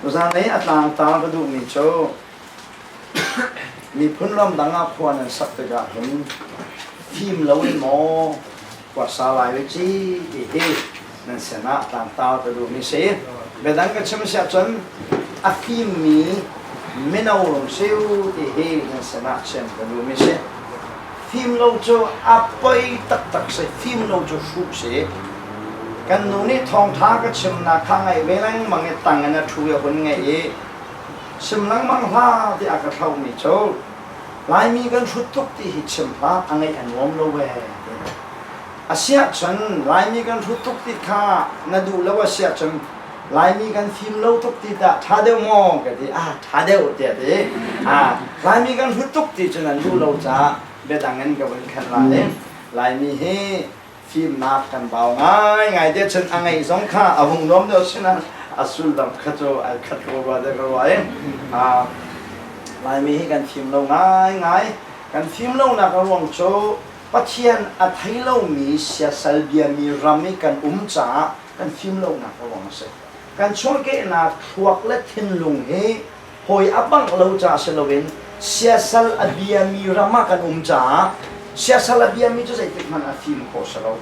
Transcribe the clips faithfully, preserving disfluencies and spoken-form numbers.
Zanlei a tlangtar ka duhmi cu miphun lamdang ah khua nan sak tikah hin fim lo in maw, khuasa lai ve ci ti hi nan sinah tlangtar ka duhmi si. Biadang ka chim siah cun a fimmi mino lung si uh ti hi nan sinah chim ka duhmi si. Fim lo cu a poi taktak si, fim lo cu hruh si. Kan nu nih thawngṭha ka chimnak kha ngaih ve lengmang i tang in a ṭhu i a hun ngaih i, chim lengmang hlah tiah ka thlauhmi cu, Laimi kan hrut tuk ti hi chim hlah, a ngaih a nuam lo ve. A si ahcun Laimi kan hrut tuk ti kha na duh lo a si ahcun, Laimi kan fim lo tuk ti dah ṭha deuh maw? Ka ti, a ṭha deuh tiah ti. A, Laimi kan hrut tuk ti cu nan duh lo caah biadang in ka vun khan lai. Laimi hi fimnak kan bau ngaingai te cun a ngaih zong kha a hung nuam deuh si nain a sullam kha cu a khat ko rua te ka ruah in, a, Laimi hi kan fim lo ngaingai. Kan fim lonak a ruang cu Pathian a thei lomi siasal biami ram i kan um caah kan fim lonak a ruang a si. Kan chuahkehnak thluak le thinlung hi hawi a bangh lo ca si loin, siasal a biami ram ah kan um caah, siasal a biami cu zeitik hmanh a fim khawh si lo.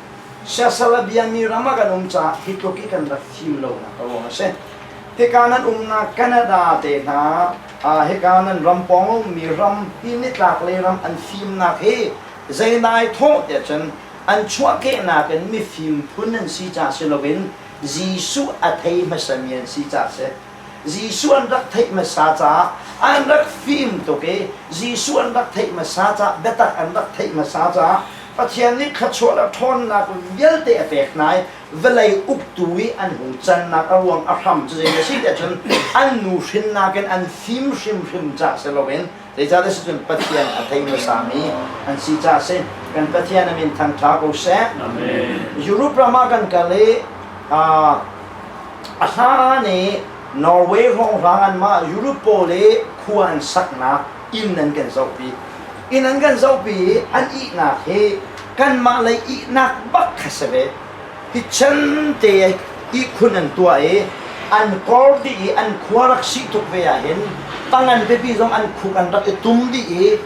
Siasal a biami ram ah kan um caah hi tluk i kan rak fim lonak a ruang a si. Hika nan umnak Canada te hna, aa, hika nan ram pawng a ummi ram hi nitlak lei ram an fimnak hi zei nai thawh tiah cun an chuahkehnak in mifim phun an si ca si loin Jesuh a thei hmasami an si ca si. Jesuh an rak theih hmasa caah an rak fim tuk i, Jesuh an rak theih hmasa caah, biatak an rak theih hmasa caah, Pathian nih thluachuah le ṭhawnnak vialte a pek hna i, vawlei uktu i an hung cannak a ruang a hram cu zei a si tiah cun, an nu hrinnak in an fim hrimhrim ca si loin, zeicahtiah si cun Pathian a thei hmasami an si ca si. Kan Pathian a min thangṭha ko seh. Amen. Europe ram ah kan kal i, aa, a hlan i Norway hrawnghrang anmah Europe pawl i khua an saknak inn nan kan zohpi. Inn nan kan zohpi i an ihnak hi kanmah lei ihnak bak kha si ve. Hi chan te ihkhun an tuah i, an kor dih i, an khua rak sih tuk ve ah hin, tang an pepi zong an khuk an rak i tum dih i,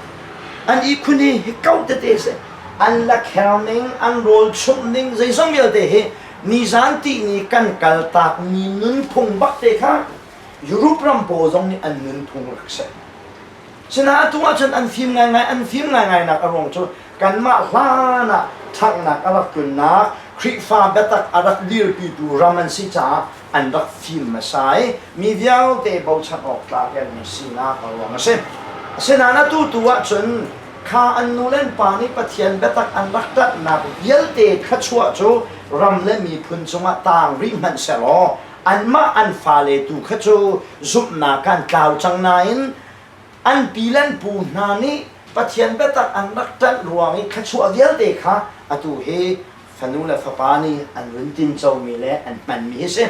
an ihkhun hi hi kauh tete si. An lakher ning, an rawl chumh ning, zeizong vialte hi nizan tih ni kan kaltak mi nunphung bakte kha Europe ram pawl zong nih an nunphung rak si. Sinain atu ahcun an fim ngaingai, an fim ngaingainak a ruang cu kanmah hlanah ṭhanghnak a rak tlunnak, Khrihfa biatak a rak dirpitu ram an si caah an rak fim hmasa i, mi vialte bochan awk tlak i an sinak a ruang a si. Sinain atu tu ahcun kha an nu le an pa nih Pathian biatak an rak ṭanhnak vialte thluachuah cu ram le miphun cungah tang rih hmanh sehlaw, anmah an fale tu kha cu zumhnak kan tlau cang nain, an pi le an pu hna nih Pathian biatak an rak ṭanh ruang i thluachuah vialte kha atu hi fanu le fapa nih an run tincomi le an hmanmi hi si.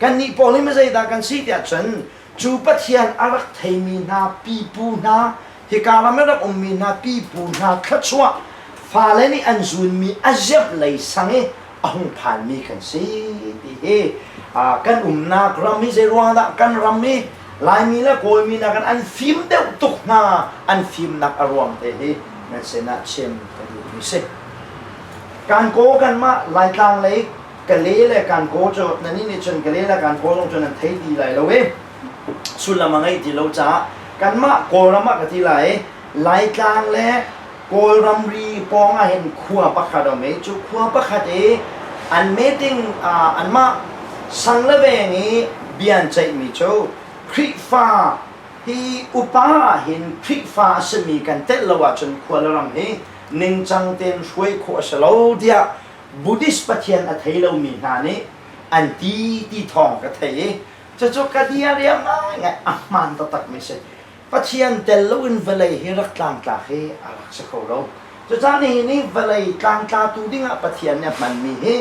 Kannih pawl hi mi zeidah kan si tiah cun, cu Pathian a rak theimi hna pipu hna, hika ram i rak ummi hna pipu hna thluachuah fale nih an zunmi a ziamh lei sang i a hung phanmi kan si ti hi, aa, kan umnak ram hi zei ruang dah kan ram hi Laimi le Kawlmi nakin an fim deuh tuk hna, an fimnak a ruang te hi nan sinah chim ka duhmi si. Kankaw kanmah Laitlang lei Kale le Kankaw cu, nannih nih cun Kale le Kankaw zong cu nan thei ti lai lo i, sullam a ngeih ti lo caah kanmah Kawlram ah ka ti lai. Laitlang le Kawl ramri pawng ah hin khua pakhat a um i, cu khua pakhat i an meeting, aa, anmah sang le veng i bia an ceihmi cu Khrihfa hi upa ah hin Khrihfa a simi kan telh lo ahcun khua le ram hi ningcang tein hruai khawh a si lo tiah Buddhist Pathian a thei lomi hna nih an ti ti thawng ka thei i, cucu ka diariam ngaingai a hmaan taktakmi si. Pathian tel loin vawlei hi rak tlangtlak hi a rak si kho lo. Cucaah nihin hi vawlei tlangtlatu dingah Pathian nih a hmanmi hi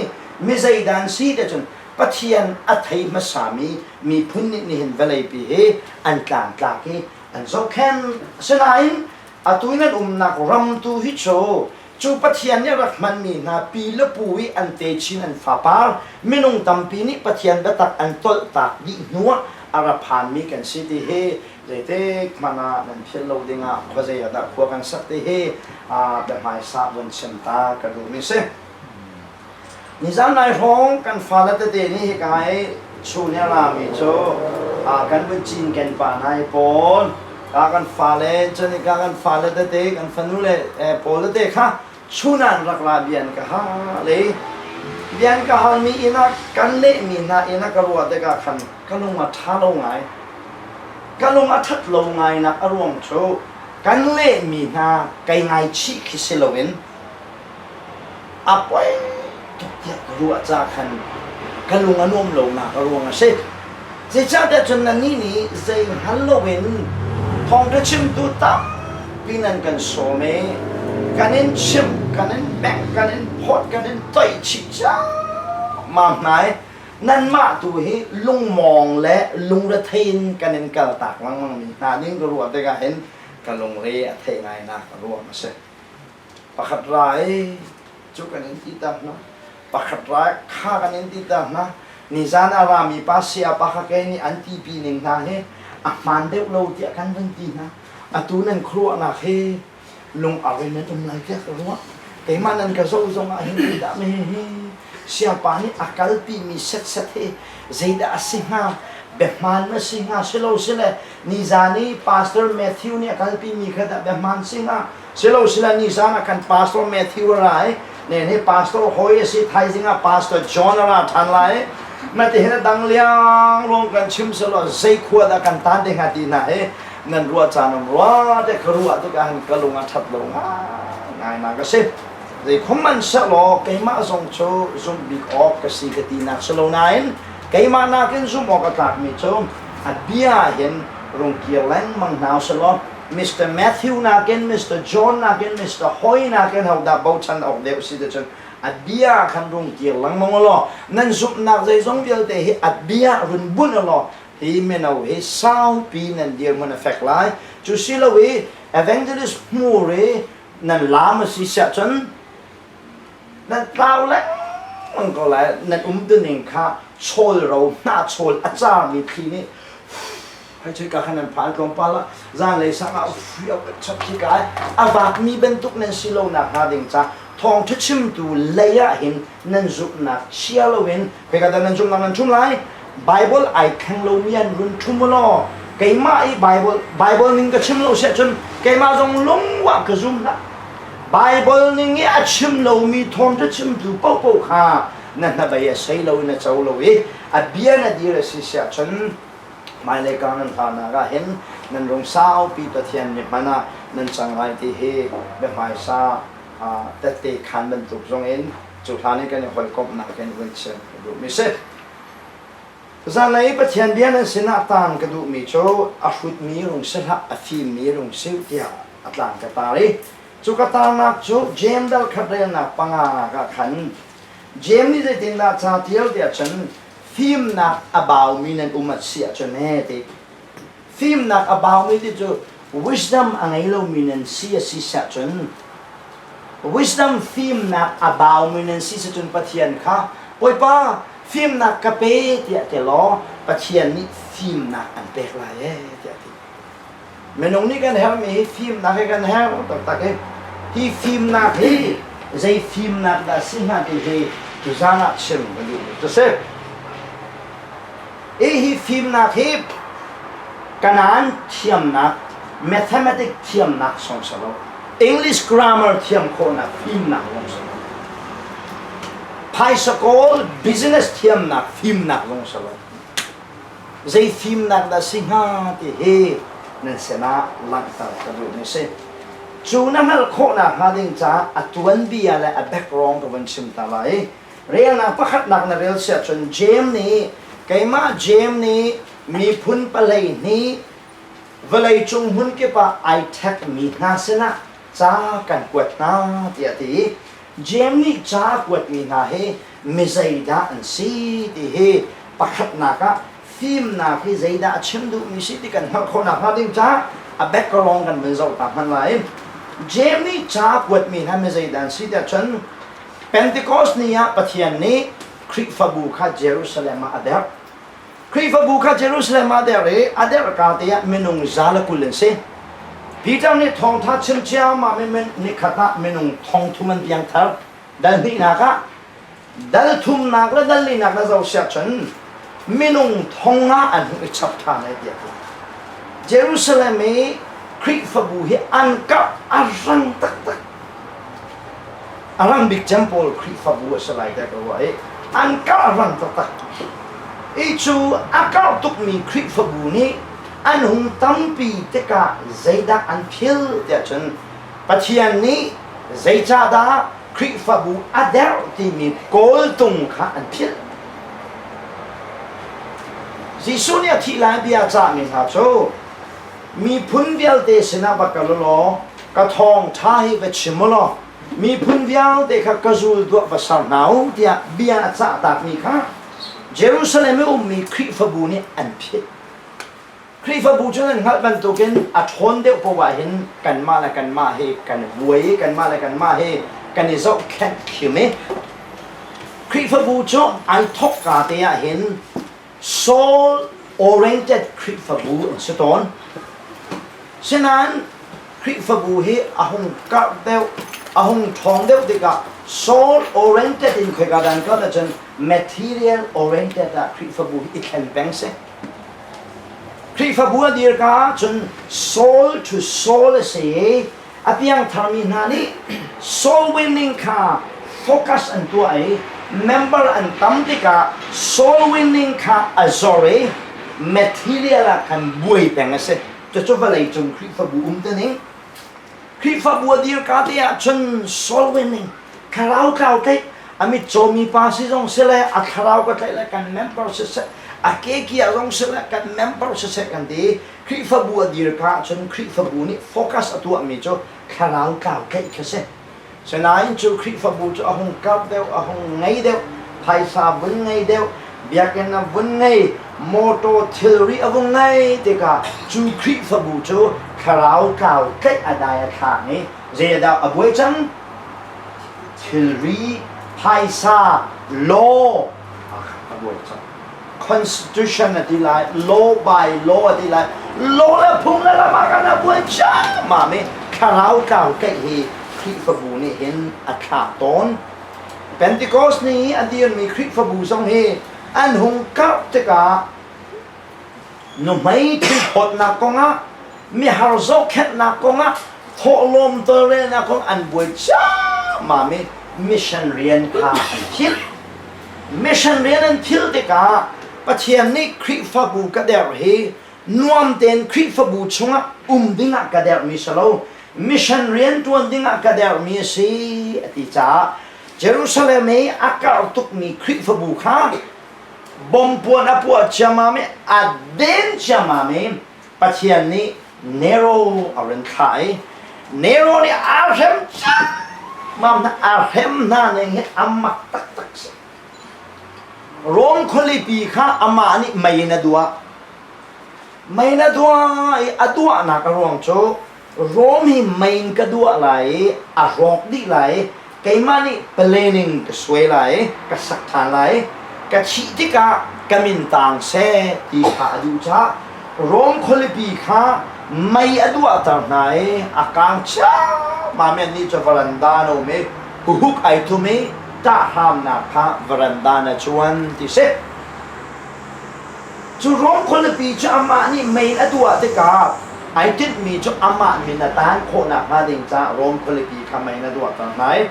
mi zeidah an si tiah cun Pathian a thei hmasami miphun nih nihin vawleipi hi an tlangtlak hi an zohkhenh. Asinain atu in an umnak ramtu hi cu, cu Pathian nih a rak hmanmi hna pi le pu i an techin an fapar minung tampi nih Pathian biatak an tolhtak dih hnuah a ra phan mi kan si ti hi. Zeitek hmana nan philh lo dinga khuazei a dah khua kan sak ti hi. A, biahmaisa vun chim ta ka duh mi si. Nizan nai hrawng kan fale tete ni hi kai, chu ni a ra mi cu, a, kan vun cin ken pa nai pawl, ka kan fale, cun ka kan fale tete, kan fanu le, eh, pawl tete kha, chu nan rak la bian ka hal le, bian ka hal mi ina kan leh mi hna ina ka ruah dek ah khan ka lung a ṭha lo ngai, ka lung a ṭhat lo ngainak a ruang cu kan leh mi hna kei ngai chih khi si loin, a poi tuktiah ka ruah caah khan ka lung a nuam lonak a ruang a si. Zeicahtiah cun nannih nih zei hngal loin thawngṭha chimtu tampi nan kan sawm i, kan in chim, kan in bengh, kan in phawt, kan in toih chih ciammam hna i, nanmah tu hi lungmawng le lungrethei in kan in kaltak lengmang mi hna ding ka ruah tikah hin ka lungre a theih ngainak a ruang a si. Pakhat ra i cu kan in ti ta hna. Pakhat ra kha kan in ti ta hna. Nizan a ra mi pa sia pa kha kei nih an tipi ning hna hi a hmaan deuh lo tiah kan van ti hna. Atu nan khuaruahnak hi lung a rin nan um lai tiah ka ruah. Keimah nan ka zoh zongah hin ti dah mi hi hi. Siapa nih a kalpi mi setset hi zeidah a si hnga? Biahmaan a si hnga? Si lo si le nizan i Pastor Matthew nih a kalpi mi khat ah biahmaan si hnga? Si lo si le nizan ah kan Pastor Matthew a ra i nen hi Pastor Hawi a si thaizing ah Pastor John a ra ṭhan lai i mate hin a dang liang ruang kan chim si lo, zei khua dah kan tan ding a ti hna hi. Nan ruah caan um rua te ka ruah tikah hin ka lung a ṭhat lo ngai ngai na ka si. Zei khawh hmanh seh law, keimah zong cu zumh bik awk ka si ka tinak si lo nain, keimah nakin zumh awk a tlakmi cu a bia ah hin rung kir lengmang hna u sih law, Mister Matthew nakin, Mister John nakin, Mister Hawi nakin hodah bochan a uk deuh si ti cun a bia ah khan rung kir lengmang u law, nan zumhnak zeizong vialte hi a bia ah run bunh u law, hi mino hi saupi nan dirhmun a fek lai. Cu si lo i evangelist hmur i nan lam a si siah cun nan tlau lengmang ko lai, nan umtuning kha chawl ro hna chawl a cami thli nih hai cui ka khan nan phan tlawmpal ah zanlei sang ah uf, uf, uf, chap khi kai a vakmi bantuk nan si lo nak hnga ding ca thawngṭha chimtu lei ah hin nan zumhnak chia loin khoika dah nan zumhnak nan ṭhum lai. Bible ai thleng lomi an run ṭhum u law, keimah i Bible, Bible ning ka chim lo siah cun keimah zong lungah ka zum hlah. Bible ning i a chim lomi thawngṭha chimtu pohpoh kha na hnabei a sei lo i na co lo i a bia na dir a si siah cun hmailei kang nan hlannak ah hin nan rung saupi Pathian nih hmanh ah nan cang lai ti hi biahmaisa, aa, tette khan bantuk zongin cu hlan i kan i hawikomhnak in vun chiam ka duhmi si. Zanlei Pathian bia nan sinah taan ka duhmi cu a hrutmi rung si hlah, a fimmi rung si uh tiah a tlang ka tar i cu ka tarnak cu James dal khat relnak panganak ah khan James nih zeitindah ca tial tiah cun fimnak a baumi nan um a si ahcun he ti. Fimnak a baumi ti cu wisdom a ngei lomi nan si a si siah cun, wisdom fimnak a baumi nan si si cun Pathian kha, Bawipa, fimnak ka pe, tiah ti law, Pathian nih fimnak an pek lai e, tiah ti. Minung nih kan herhmi hi fimnak hi kan herh taktak hi. Hi fimnak hi zei fimnak dah si hnga ti hi tuzan ah chim ka duh cu si. I hi fimnak hi Kanaan thiamnak, mathematics thiamnak sawngsa lo, English grammar thiam khawhnak fimnak sawngsa lo, phaisa kawl business thiamnak fimnak sawngsa lo. Zei fimnak dah si hnga ti hi nan sinah langhter ka duhmi si. Cu na hngalh khawhnak hnga ding caah a tuanbia le a background ka van chim ta lai. Relnak pakhatnak na rel siah cun James nih, keimah James nih miphun pahleihnih vawleicung hmun kip ah aa thekmi hna sinah ca kan kuat hna, tiah ti. James nih ca a kuatmi hna hi mi zeidah an si ti hi pakhatnak ah fimnak hi zeidah a chim duhmi si ti kan hngalh khawhnak hnga ding caah a background kan vun zoh ta hmanh lai. James nih ca a kuatmi hna mi zeidah an si tiah cun Pentecost ni ah Pathian nih Khrihfabu kha Jerusalem ah a derh. Khrihfabu kha Jerusalem ah der i a derh kate ah minung za le kul an si. Peter nih thawngtha chim ciammam in, ni khat ah minung thong thum an piangthar. Dal hnihnak ah, dal thumnak le dal nihnak na zoh siah cun minung thong nga an hung i chap ṭhan ai tiah, Jerusalem i Khrihfabu hi an karh a rang taktak. A rang bik cem pawl Khrihfabu a si lai tiah ka ruah i an karh a rang taktak. I cu a karh tukmi Khrihfabu nih an hung tampi tikah zeidah an philh tiah cun Pathian nih zeicahdah Khrihfabu a derh timi kawltung kha an philh. Jesuh nih a thih lai bia a cahmi hna cu miphun vialte sinah va kal u law, ka thawngṭha hi va chim u law, miphun vialte kha ka zultuah va ser hna u, tiah bia a cahtakmi kha Jerusalem i ummi Khrihfabu nih an philh. Khrihfabu cu nan hngalh bantukin a ṭhawn deuh paoh ah hin kanmah le kanmah hi kan buai i kanmah le kanmah hi kan i zohkhenh khim i, Khrihfabu cu aa thawk kate ah hin soul oriented Khrihfabu an si tawn. Sinain Khrihfabu hi a hung karh deuh, a hung ṭhawng deuh tikah soul oriented in khoika dan kal ahcun material oriented ah Khrihfabu hi i thlen peng si. Khrihfabu a dirka ahcun soul to soul a si i a piangtharmi hna nih soul winning kha focus an tuah i member an tam tikah soul winning kha a zor i material ah kan buai peng a si. Cucu vawleicung Khrihfabu um te ning. Khrihfabu a dirka te ahcun soul winning, thlarau tlau tlaih, a mitcawmi pa si zong si le a thlarau ka tlaih le kan member siseh, a keki ah zong si le kan member siseh kan ti. Khrihfabu a dirka ahcun Khrihfabu nih focus a tuahmi cu thlarau tlau tlaih kha si. Sinain cu Khrihfabu cu a hung karh deuh, a hung ngei deuh, phaisa vun ngei deuh, biakinn a vun ngei, mawtaw thilri a vun ngei tikah cu Khrihfabu cu thlarau tlau tlaih a dai a thlak i zei a dah a buai cang? Thilri, phaisa, law a buai cang. Constitution a ti lai, law by law a ti lai, law le phung le lam ah khan a buai ciammam i thlarau tlau tlaih hi Khrihfabu nih hin a thlah tawn. Pentecost ni a dirmi Khrihfabu zong hi an hung karh tikah nuhmei thilphawtnak kongah, mihar zohkhenhnak kongah, thawhlawm tawlrelnak kong an buai ciammam i mission rian kha an philh. Mission rian an philh tikah Pathian nih Khrihfabu ka derh hi nuamten Khrihfabu chungah um dingah ka derhmi si lo, mission rian ṭuan dingah ka derhmi a si, a ti caah Jerusalem i a karh tukmi Khrihfabu kha bompuan a puah ciammam i a den ciammam i Pathian nih Nero a run thlah i Nero nih a hrem ciammam hna, a hrem hna ning hi a mak taktak si. Rom khualipi kha amah nih mei in a duah. Mei in a duah i a duahnak a ruang cu Rom hi mei in ka duah lai i a hrawk dih lai, keimah nih planning ka suai lai, ka sak ṭhan lai, ka thih tikah ka min tang seh ti kha a duh caah Rom khualipi kha mei a duahter hna i a kang ciammam i annih cu veranda na um i huhuk ai thum i ṭahhramnak kha veranda na cuan ti si. Cu Rom khualipi cu amah nih mei in a duah tikah ai tinhmi cu amah min a tan khawh nakhnga ding caah Rom khualipi kha mei in a duahter hna i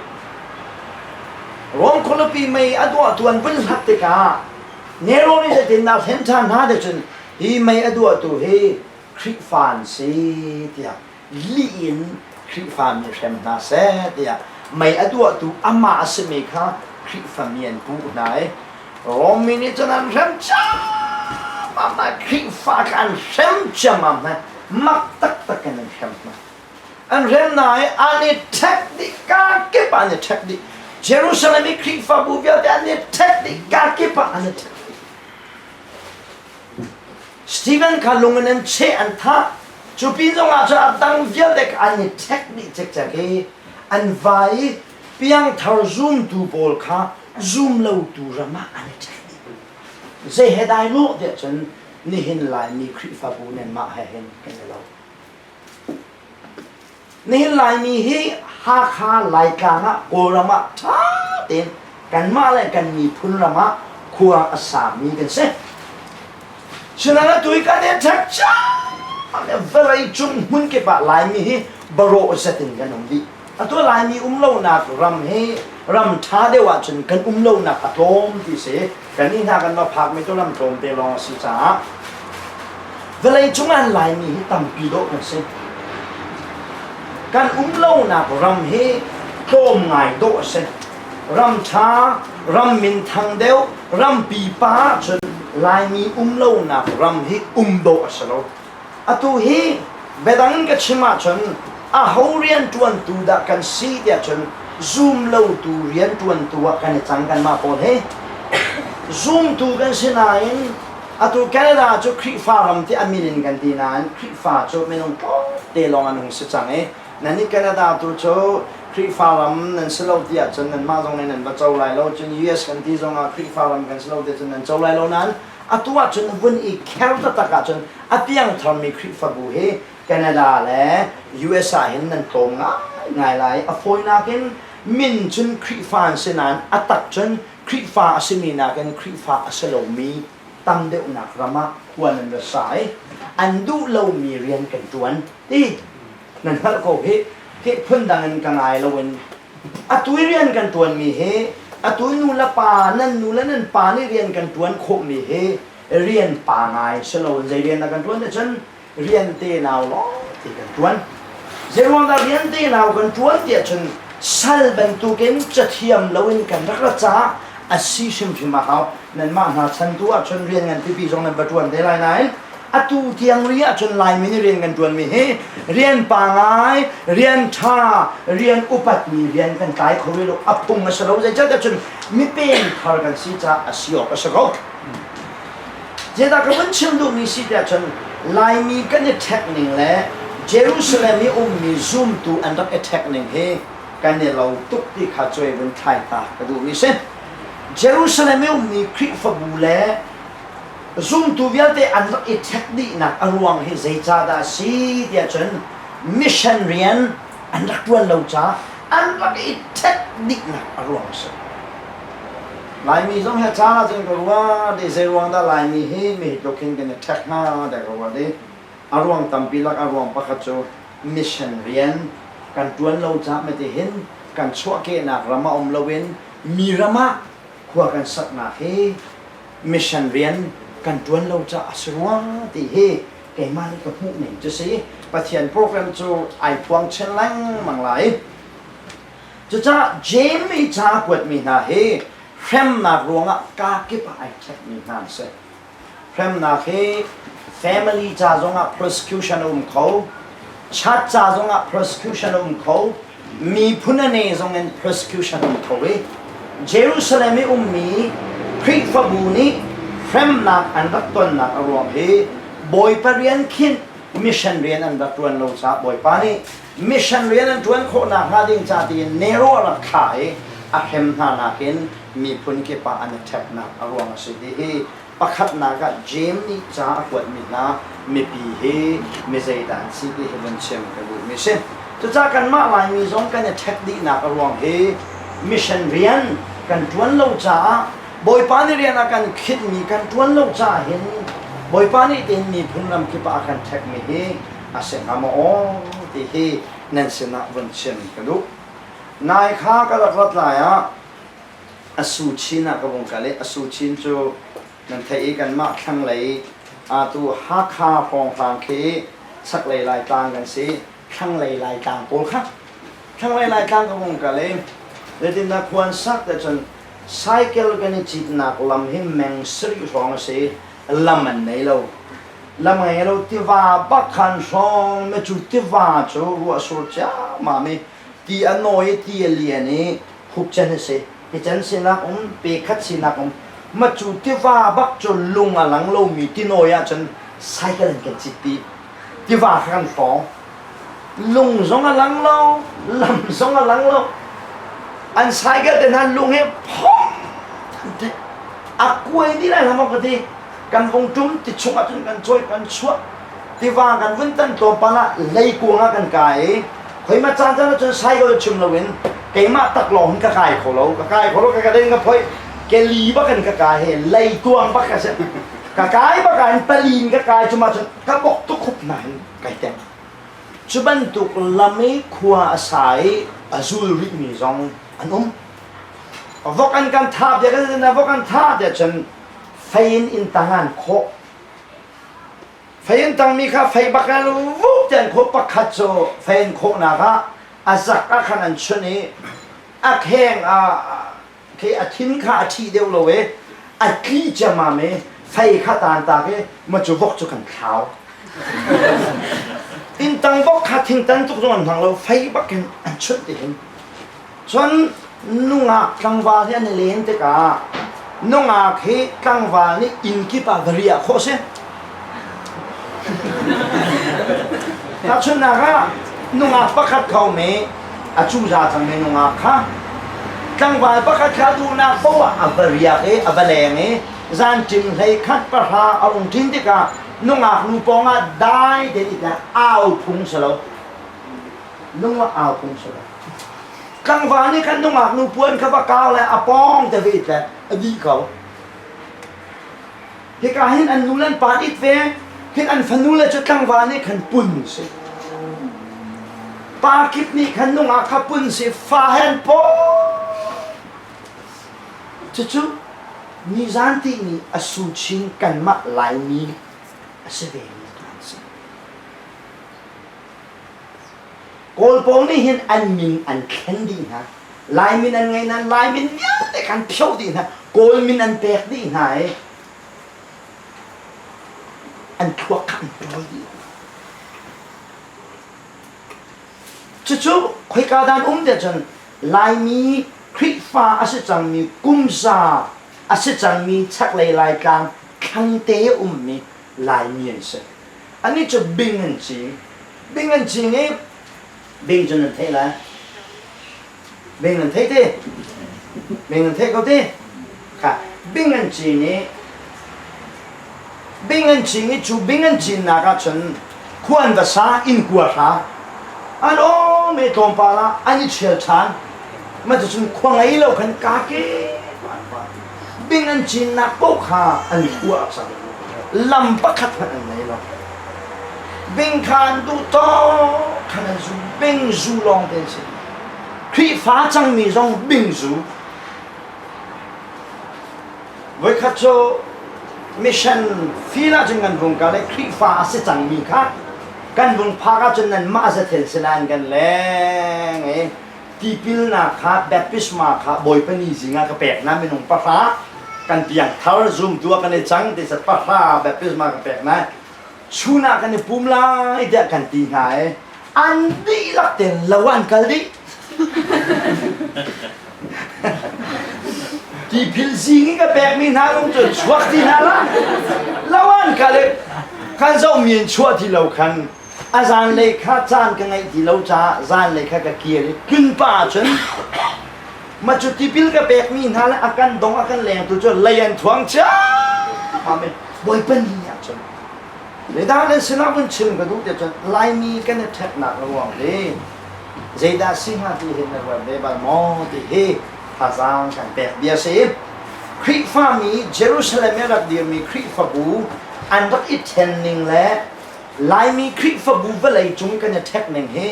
Rom khualipi mei a duahtu an vun hlak tikah Nero nih zeitindah hrem ṭhan hna ti cun hi mei a duahtu hi Khrihfa an si tiah lih in Khrihfami hrem hna seh tiah mei a duahtu amah a simi kha Khrihfami an puh hna i Rom mi nih cun an hrem ciammam hna, Khrihfa kha an hrem ciammam hna, mak taktak in an hrem hna. An hrem hna i an i ṭhek dih, ka kip ah an i ṭhek dih. Jerusalem i Khrihfabu vialte an i ṭhek dih, ka kip ah an i ṭhek dih. Stephen kha lung in an cheh, an thah. Cupi zongah cun a dang vialte kha an i ṭhek dih cikcek i an vai i piangthar zumtu pawl kha zum lotu ram ah an i ṭhek dih. Zei he dai maw tiah cun nihin Laimi Khrihfabu nen mah he hin kan i lo. Nihin Laimi hi Hakha Laitlang ah Kawlram ah ṭha tein kanmah le kan miphun ram ah khua a sami kan si. Sinain atu i kan i thak ciang vawlei cung hmun kip ah Laimi hi barawh zetin kan um dih. Atu Laimi um lonak ram hi ram ṭha deuh ah cun kan um lonak a tlawm ti si. Kan i hna kan va phak mi tu ram tlawmte lawng a si caah vawlei cungah Laimi hi tampi dawh kan si. Kan um lonak ram hi tlawm ngai dawh a si. Ram ṭha, ram minthang deuh, rampipa ah cun Laimi um lonak ram hi um dawh a si lo. Atu hi biadang in ka chim ahcun aho rianṭuantu dah kan si tiah cun zum lotu rianṭuantu ah kan i cang kanmah pawl hi. Zumtu kan si nain atu Canada cu Khrihfa ram tiah a min in kan ti nain Khrihfa cu minung tlawmte lawng an hung si cang i, nannih Canada tu cu Khrihfa ram nan si lo tiah cun nanmah zong nih nan va co lai lo. Cun U S kan ti zongah Khrihfa ram kan si lo tiah cun nan co lai lo nain, atu ahcun vun i kher taktak ahcun a piangtharmi Khrihfabu hi Canada le U S ah hin nan tlawm ngaingai lai. A fawinak in min cun Khrihfa an si nain a tak cun Khrihfa a simi nakin Khrihfa a si lomi tam deuhnak ram ah khua nan va sa i an duh lomi rian kan ṭuan ti nan hngalh ko hi. Hih phundang in ka ngai loin atu i rian kan ṭuanmi hi, atu nu le pa, nan nu le nan pa nih rian kan ṭuan khawhmi hi rian pa ngai si loin zei rian dah kan ṭuan ti cun rian tenau lawng ti kan ṭuan. Zeiruang dah rian tenau kan ṭuan tiah cun sal bantukin cathiam loin kan rak ra caah a si hrimhrim a hau. Nanmah hna chantu ahcun rian ngan pipi zong nan va ṭuan te lai nain, atu tiang ri ahcun Laimi nih rian kan ṭuanmi hi rian pa ngai, rian ṭha, rian upatmi rian kan tlai kho rih lo, a phung a si lo. Zeicah tiah cun mi pengthar kan si caah a si awk a si ko. Zeidah ka vun chim duhmi si tiah cun Laimi kan i ṭhek ning le Jerusalem i ummi zumtu an rak i ṭhek ning hi kan i lo tuk ti kha cuai vun thlaitak ka duhmi si. Jerusalem i ummi Khrihfabu le zumtu vialte an rak i ṭhek dihnak a ruang hi zeicahdah a si tiah cun mission rian an rak ṭuan lo caah an rak i ṭhek dihnak a ruang a si. Laimi zong he caah cun ka ruat i, zeiruang dah Laimi hi mi hi tluk hin kan i ṭhek hna tiah ka ruat i, a ruang tampi lak a ruang pakhat cu mission rian kan ṭuan lo caah mete hin kan chuahkehnak ram ah um loin mi ram ah khua kan saknak hi mission rian kan ṭuan lo caah a si rua ti hi keimah nih ka hmuh ning cu si. Pathian program cu aa phuang chin lengmang lai. Cucaah James nih ca kuatmi hna hi hremnak ruangah kaa kip ah aa ṭhekmi hna an si. Hremnak hi family ca zongah persecution a um kho, church ca zongah persecution a um kho, miphun a ne zongin persecution a um kho i, Jerusalem i ummi Khrihfabu nih hremnak an rak tonnak a ruang hi Bawipa rian khin mission rian an rak ṭuan lo caah Bawipa nih mission rian an ṭuan khawh nakhnga ding ca tiin Nero a rak thlah i a hrem hna nakin miphun kip ah an i ṭheknak a ruang a si ti hi pakhatnak ah James nih ca a kuatmi hna mipi hi mi zeidah an si ti hi vun chim ka duhmi si. Cucaah kanmah Laimi zong kan i ṭhek dihnak a ruang hi mission rian kan ṭuan lo caah Bawipa nih rian a kan khitmi kan ṭuan lo caah hin Bawipa nih tein miphun ram kip ah a kan ṭhekmi hi a si hnga maw ti hi nan sinah vun chim ka duh. Nai kha ka rak rat lai ah a Suchin ah ka vung kal i, a Suchin cu nan theih i, kanmah thlanglei atu Hakha hrawnghrang khi Chaklei Laitlang kan si. Thlanglei Laitlang pawl kha, Thlanglei Laitlang ka vung kal i, zeitindah khuan sak te cun cycle kan i citnak lam hi meng sarih hrawng a si, lam an nei lo. Lam ngei lo, tiva bak khan hrawng, macu tiva cu ruah sur cia mah mi, ti a nawi i ti a lian i, huk can a si. Hi can sinak um, pe khat sinak um. Macu tiva bak cu lung a lang lomi ti nawi ah cun cycle an kan cit ti. Tiva kha kan hrawng. Lung zong a lang lo, lam zong a lang lo. An cycle te hna lung he phawng an teh. A kuai dih lai lam aw ka ti. Kan vung tum ti chungah cun kan cawi kan chuah. Tiva kan vun tan tlawmpal ah leikuang ah kan kai. Khoima caan caan ah cun cycle chim loin keimah taklawng hin ka kai kho lo, ka kai kho lo, ka ka den ka phoih. Keli bak kan ka kai he, leikuang bak ka si. Ka kai bak ah hin pali in ka kai, cuma cun ka bok tuk khup hna hin kai teng. Cu bantuk lam i khua a sa i a zul rihmi zong an um. Vok an kan thah bia ka zin a, vok an thah bia cun fei in inn tang an khawh. Fei in tangmi kha fei bak an vuk tian khawh, pakhat cu fei in khawhnak ah a zak ah khan an chunh i a kheng a, khi a thin kha a thih deuh lo e, a tlih ciammam e, fei kha tantak e, ma cu vok cu kan thlau. Inn tang vok kha thingtan tuk zong an hmang lo, fei bak in an chunh ti hin. Cun nungak tlangval hi an i len tikah nungak hi tlangval nih inn kip ah va riah khawh si. Tahchunhnak ah nungak pakhat kha um i a cuza cangmi nungak kha tlangval pakhat kha duhnak paoh ah a va riak i a va leng i zanṭim hleikhat pahra a rung ṭin tikah nungak nu pawngah dai te dih le au phung si lo. Nungak au phung si lo. Tlangval nih khan nungak nu puan kha va kau le a pawng te ve le a dih ko. Hika hin an nu le an pa it ve, hin an fanu le cu tlangval nih khan pun si. Pa kip nih khan nungak kha pun si, fa hen paw. Cucu, nizan tihni a suchin kanmah Laimi a si ve mi tuan si. Kawl pawl nih hin an min an thlen dih hna, Lai min an ngei nain Lai min vialte kan phioh dih hna, Kawl min an pek dih hna i an thluak kha an ṭawl dih hna. Cucu khoika dan um tiah cun Laimi Khrihfa a si cangmi kumza a si cangmi chaklei Laitlang thlangte a ummi Laimi an si. Annih cu bing an ci. Bing an ci i bing cu nan theih lai. Bing nan theih ti. Bing nan theih ko ti. Kha, bing an ci i bing an ci i cu bing an cinnak ah cun khua an va sa, innkuan hra an awm i tlawmpal ah an i ṭhial ṭhan. Mah cu cun khua ngei lo khan ka ke an pah. Bing an cinnak paoh kha an khuah cang. Lam pakhat hmanh an ngei lo. Bing kha an duh tawk khan an zu, bing zu lawng te an si. Khrihfa cangmi zong bing zu. Voikhat cu mission field ah cun kan vung kal i Khrihfa a si cangmi kha kan vung phak ahcun nanmah a zathian si lai an kan leng i tipilnak kha, baptisma kha Bawipa ni zingah ka pek hna, minung pahra kan piang thar, zumtu ah kan i cang, ti cat pahra baptisma ka pek hna. Chunah kan i pum lai tiah kan ti hna i an dihlak tein lo an kal dih. Tipil zing i ka pekmi hna zong cu chuak ti hna la. Lo an kal i kan zohmi an chuah ti lo khan a zanlei kha caan ka ngeih ti lo caah zanlei kha ka kir i tlun pah ahcun mah cu tipil ka pekmi hna le a kan dong a kan lengtu cu lei an thuang cia. Amen. Bawipa ni ah cun Zeidah nan sinah vun chim ka duh tiah cun Laimi kan i ṭhatnak a ruang hi. Zeidah si hnga ti hi na ruat ve bal maw ti hi thazaang kan pek bia si. Khrihfami Jerusalem i a rak dirmi Khrihfabu an rak i ṭhen ning le Laimi Khrihfabu vawleicung kan i ṭhek ning hi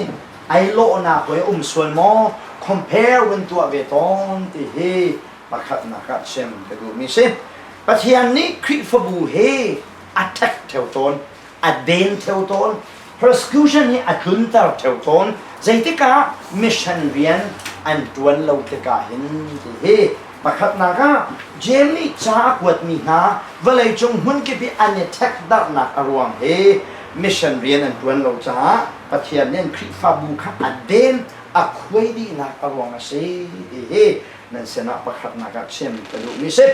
ai lawhnak hoi a um sual maw? Compare vun tuah ve tawn ti hi pakhatnak ah chim ka duhmi si. Pathian nih Khrihfabu hi a ṭhek ṭheu tawn, a den ṭheu tawn, persecution hi a tlunter ṭheu tawn, zeitikah mission rian an ṭuan lo tikah hin ti hi. Pakhatnak ah James nih ca a kuatmi hna vawleicung hmunkip i an i ṭhekdarhnak a ruang hi mission rian an ṭuan lo caah Pathian nih an Khrihfabu kha a den, a khuai dihnak a ruang a si ti hi nan sinah pakhatnak ah chim ka duhmi si.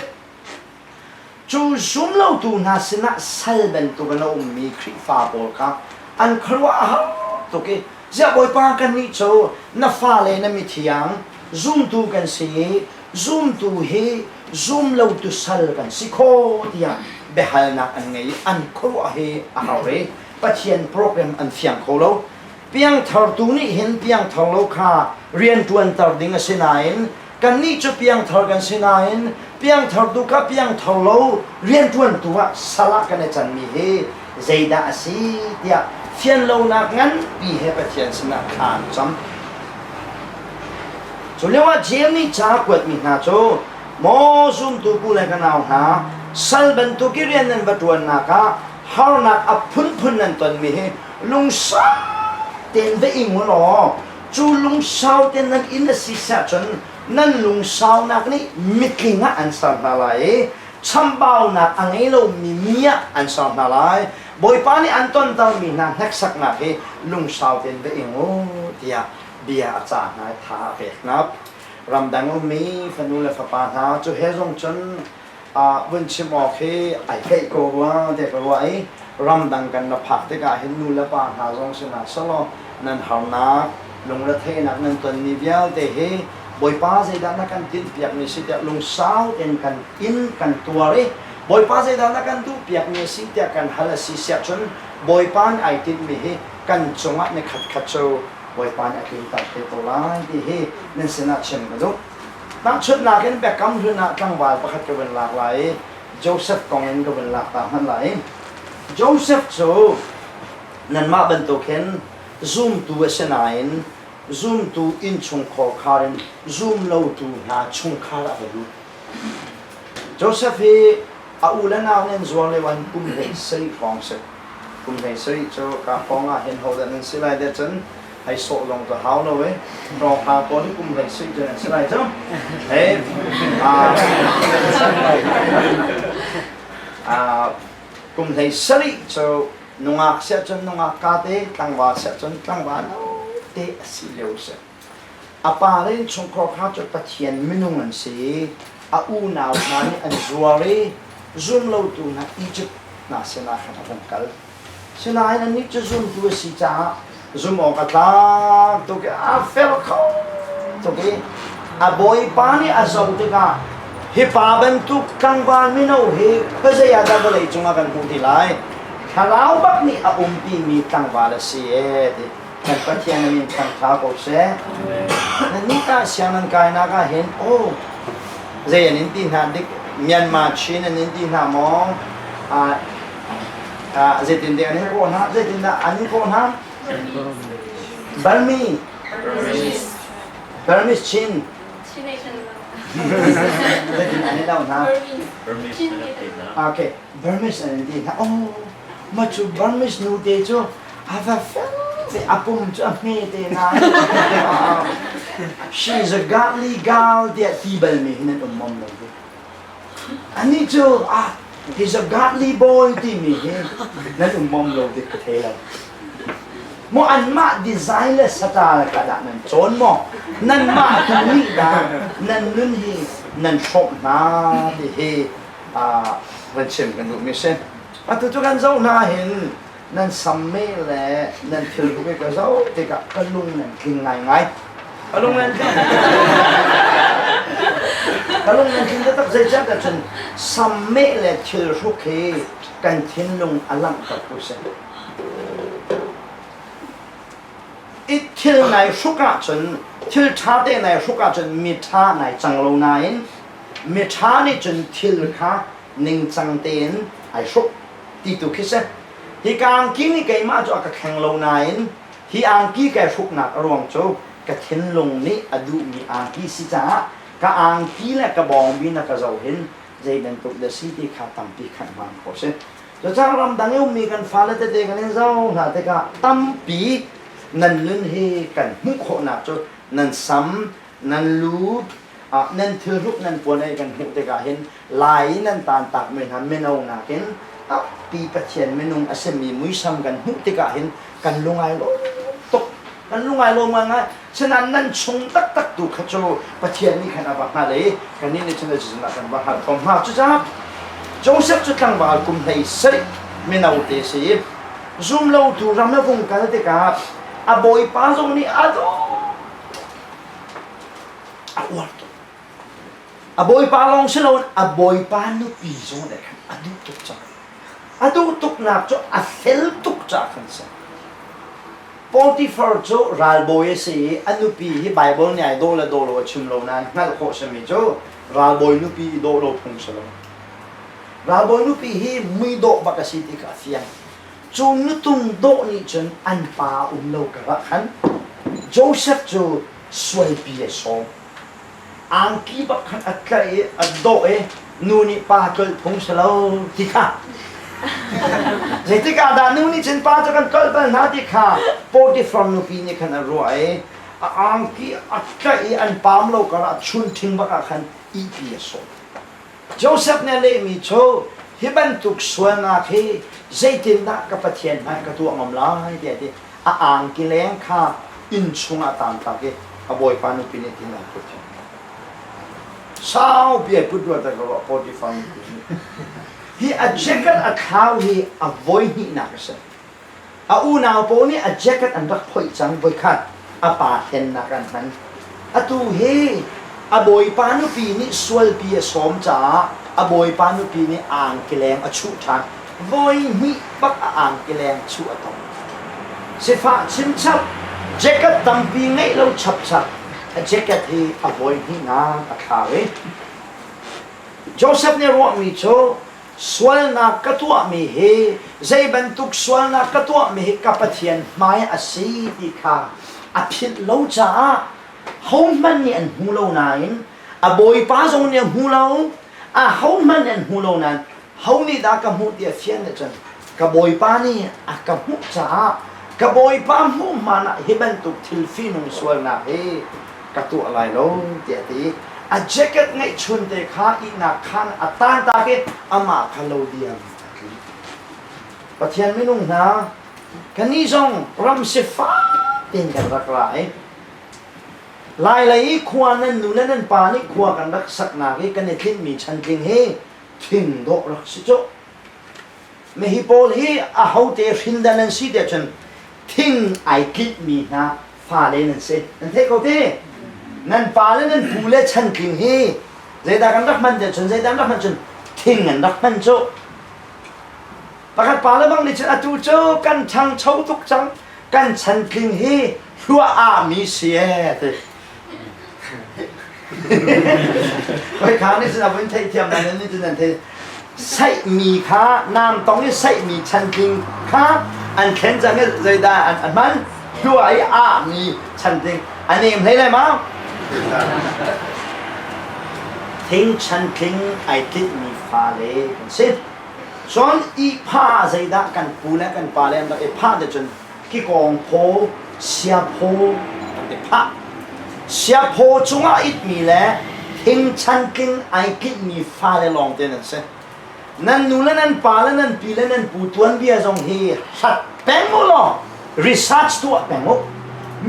Cu zum lotu hna sinah sal bantuk in a ummi Khrihfa pawl kha an khuaruah a har tuk i, ziah Bawipa, kannih cu na fale na mithiang zumtu kan si i zumtu hi zum lotu sal kan si khaw tiah biahalnak an ngei, an khuaruah hi a hau rih. Pathian program an fiang kho lo. Piangthartu nih hin piangthar lo kha rianṭuanter ding a si nain, kannih cu piangthar kan si nain, piangthartu kha piangthar lo rianṭuantu ah sal ah kan i canmi hi zeidah a si tiah fian lonak nganpi he Pathian sinah thla an cam. Cu lioah Jeim nih ca kuatmi hna cu, maw zumtu pu le ka nau hna, sal bantuk i rian nan va ṭuannak ah harnak a phunphun nan tonmi hi lungsau tein ve ing u law, cu lungsau tein nan in a si siah cun nan lungsaunak nih mitling ah an ser hna lai i chambaunak a ngei lomi mi ah an ser hna lai. Bawipa nih an tontermi hna hneksaknak hi lungsau tein ve ing u, tiah bia a ca hna i tha a pek hna. Ramdang ummi fanu le fapa hna cu he zong cun, aa, vun chim awk hi ai kaih ko rua, te ka ruah i, ramdang kan na phak tikah hin nu le pa hna zong si hna seh law, nan harnak, lungretheihnak nan tonmi vialte hi Bawipa zeidah na kan tinhpiakmi si tiah lungsau tein kan in kan tuar i, Bawipa zeidah na kan duhpiakmi si tiah kan hal a si siah cun Bawipa nih ai tinhmi hi kan cungah ni khatkhat cu Bawipa nih a tlingter te ko lai ti hi nan sinah chim ka duh. Tahchunhnak in biakam hlun ah tlangval pakhat ka vun lak lai i, Joseph kong in ka vun lak ta hmanh lai i, Joseph cu nanmah bantuk hin zumtu a si nain, zumtu innchung khawlkhar in zum lotu hna chungkhar ah a va lut. Joseph hi a u le nau nih an zuar lio ah hin kum hleisarih hrawng si. Kum hleisarih cu ka pawng ah hin hodah nan si lai deh cun hei sawh zong cu hau lo i, rawnghrang pawl hi kum hleisarih cun an si lai cu. Hei, aa, aa, kum hleisarih cu nungak si ahcun nungak kate, tlangval si ahcun tlangval note a si lio si. A pa le innchungkhar kha cu Pathian minung an si i, a unau hna nih an zuar i, zum lotu hna Egypt hna sinah khan a vung kal. Sinain annih cu zumtu a si caah zum awk a tlak tuk i, a fel kho tuk i, a bawipa nih a zoh tikah, "Hi pa bantuk tlangval mino hi khuazei ah dah vawlei cungah kan hmuh ti lai? Thlarau bak nih a umpimi tlangval a si e," ti. Kan Pathian a min thangṭha ko seh. Nannih tah siang nan kainak ah hin, oh, zei an in ti hna dik, Myanmar Chin an in ti hna maw? Ah, ah, zeitindah an in kawh hna? Zeitindah an in kawh hna? Burmese. Burmese Chin. Zeitindah an in lo hna? Okay. Burmese an in ti hna. Oh, ma cu Burmese nute cu a va fel ve, a pum cu a hme te hna. She is a godly girl tiah ti balmi hi nan um mawm lo ve. Anih cu, ah, he's a godly boy timi hi nan um mawm lo ve ka thei lo. Maw anmah design le sata le khat ah nan cawn maw? Nanmah tu nih dah nan nun hi nan hrawm hna ti hi, aa, van chim kan duhmi si. Atu cu kan zoh hna hin nan sammeh le nan thilhruk i ka zoh tikah ka lung nan tling ngaingai. Ka lung nan tling. Ka lung nan tling taktak, zeicah dah cun sammeh le thilhruk hi kan thinlung a langhter tu si. I thil nai hruk ahcun, thil ṭha te nai hruk ahcun mi ṭha nai cang lo nain, mi ṭha nih cun thil kha ningcang tein ai hruk ti tu khi si. Hi ka angki nih keimah cu a ka thleng lo nain, hi angki ka hruknak a ruang cu ka thinlung nih a duhmi angki si caah, ka angki le ka bawngbi na ka zoh hin zei bantuk dah si ti kha tampi khat hman kho si. Cucaah ramdang i ummi kan fale tete kan in zoh hna tikah tampi nan nun hi kan hmuh khawhnak cu nan sam, nan lu, ah, nan thilhruk, nan puan ei kan hmuh tikah hin lai i nan tantakmi hna mino nakin tampi Pathian minung a simi muisam kan hmuh tikah hin kan lungai lawm tuk. Kan lungai lawm ngaingai. Sinain nan chung taktak tu kha cu Pathian nih khan a va hngalh i kannih nih cun a cizin ah kan va hngalh khawm hna. Cucaah Joseph cu tlangval kum hleisarih mino te si i zum lotu ram a vung kal tikah a bawipa zong nih a dawt, a uar tuk. A A bawipa lawng si loin a bawipa nupi zong le khan a duh tuk cang. A duh tuknak cu a fel tuk caah khan si. Potifar cu ralbawi a si i a nupi hi Baibal nih a i dawh le dawh lo a chim lo nain hngalh khawh simi cu ralbawi nupi i dawh lo phung si lo. Ralbawi nupi hi muidawh bak a si ti kha a fiang. Cu nutung dawh nih cun an pa a um lo karah khan Joseph cu sualpi a sawm. Angki bak khan a tlaih i a dawh i nu nih pa tolh phung si lo ti kha. Zeitik ah dah nu nih cun pa cu kan tolh bal hna ti kha Potifar nupi nih khan a ruah i a angki a tlaih i an pa um lo karah chunthing bak ah khan ihpi a sawm. Joseph nih a lehmi cu hi bantuk sualnak hi zeitindah ka Pathian hmaiah ka tuah ngam lai tiah ti a angki leng kha inn chungah a tantak i a bawipa nupi nih tin a kut saupi a put ruat a ka ruah Potifar nupi nih. Hi a jacket a thlau hi a voi hnihnak a si. A unau pawl nih a jacket an rak phoih cang voikhat a pa thlennak an hman. Atu hi a bawipa nupi nih sualpi a sawm caah a bawipa nupi nih angki leng a chuh ṭhan. Voi hnih bak a angki leng chuh a tong. Sifah chimchap jacket tampi ngeih lo chapchap a jacket hi a voi hnihnak a thlau i Joseph nih a ruahmi cu sualnak ka tuahmi hi, zei bantuk sualnak ka tuahmi hi ka Pathian hmai a si ti kha a philh lo caah ahohmanh nih an hmu lo nain a bawipa zong nih a hmu lo, ahohmanh nih an hmu lo nain ho nih dah ka hmuh ti a fian nih cun ka bawipa nih a ka hmuh caah ka bawipa hmuh hmanh ah hi bantuk thil fihnung sualnak hi ka tuah lai lo tiah ti. A jacket ngeih chunte kha ihnak khan a tantak i amah kha lo diam. Pathian minung hna, kannih zong ram sifah tein kan rak ra i lailei i khua nan nu le nan pa nih khua kan rak saknak i kan i tlinhmi chantling hi thing dawh rak si cu. Mi hi pawl hi ahote hrindan an si tiah cun thing aa tlitmi hna fale nan si. Nan theih ko ti? Nan pa le nan pu le chantling hi zeidah kan rak hman tiah cun, zeidah an rak hman cun thing an rak hman cu. Pakhat pa le bang nih cun atu cu kan ṭhangcho tuk cang, kan chantling hi hluah ahmi si e ti. Koi kha nih cun a vun theih thiam nan nih cun nan thei. Saihmi kha, namtong i saihmi chantling kha an thlen cang i zeidah an, an hman? Hluah i ahmi chantling. A nem hlei lai maw? Thing chantling aa tlitmi fale kan si. Cun ihphah ah zeidah kan pu le kan pa le an rak ihphah te cun kikawng phaw, sia phaw kan ihphah. Sia phaw cungah itmi le thing chantling aa tlitmi fale lawngte nan si. Nan nu le nan pa le nan pi le nan pu tuanbia zong hi hlat peng uh law, research tuah peng uh.